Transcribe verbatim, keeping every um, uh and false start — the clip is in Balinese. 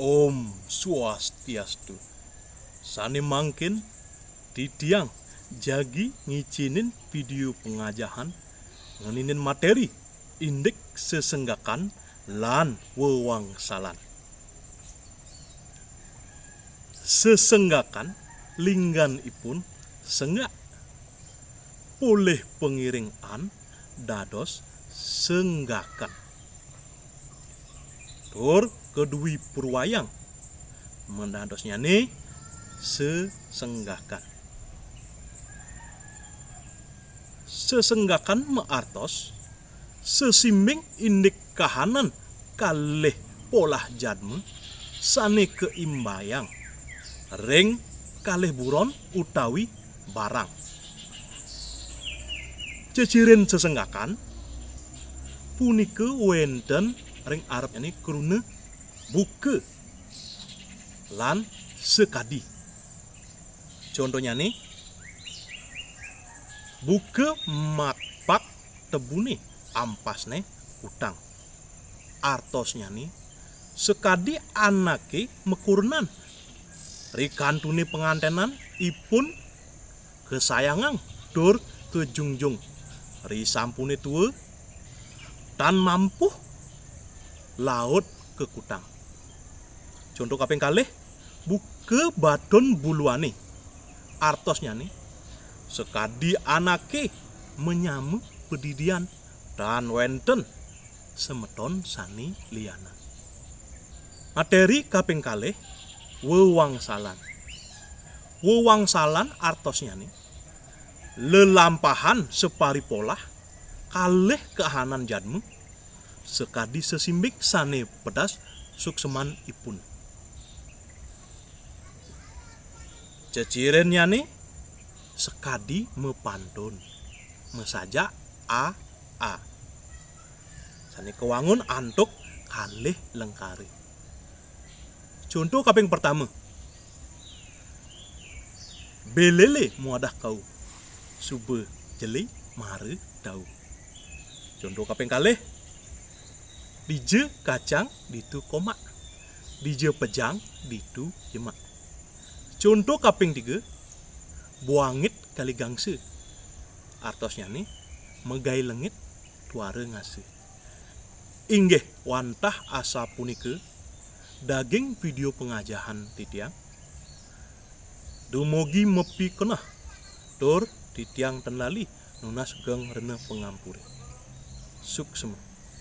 Om Swastiastu. Sane mangkin titiang jagi ngicinin video pengajahan ngeninin materi indik sesenggakan lan wewangsalan. Sesenggakan lingganipun senggak, polih pangiring an dados senggakan. Tur kedue purwayang, madadosnyane sesenggakan. Sesenggakan maartos sesimbing indik kahanan kalih polah jadma sane kaimbayang ring kalih buron utawi barang. Ceciren sesenggakan punika wenten ring arepnyane kruna buka lan sakadi. Contonyane, buka makpak tebune, ampasne kutang. Artosnyane, sakadi anake makurenan, ri kantune pangantenan ipun kasayangang tur kajungjung. Ri sampune tua, tan mampuh laut ka kutang. Conto kaping kalih, buka batun buluane. Artosnyane, sakadi anake manyama padidian tan wenten semeton sane lianan. Materi kaping kalih, wewangsalan. Wewangsalan artosnyane, lelampahan saparipolah kalih kahanan jadma, sakadi sesimbing sane pedas suksmanipun. Cecirennyane sakadi mapantun, masajak a a. Sane kawangun antuk kalih lengkare. Conto kaping pertama, belele muadah kau, suba jeli mara dau. Conto kaping kalih, dija kacang ditu komak, dija pejang ditu jemak. Conto kaping tiga, buangit kali gangsa. Artosnyane, megai lengit tuara ngasa. Inggih wantah asapunika daging video pangajahan titiang. Dumugi mapikeneh tur titiang ten lali nunas geng rena pangampure. Suksma.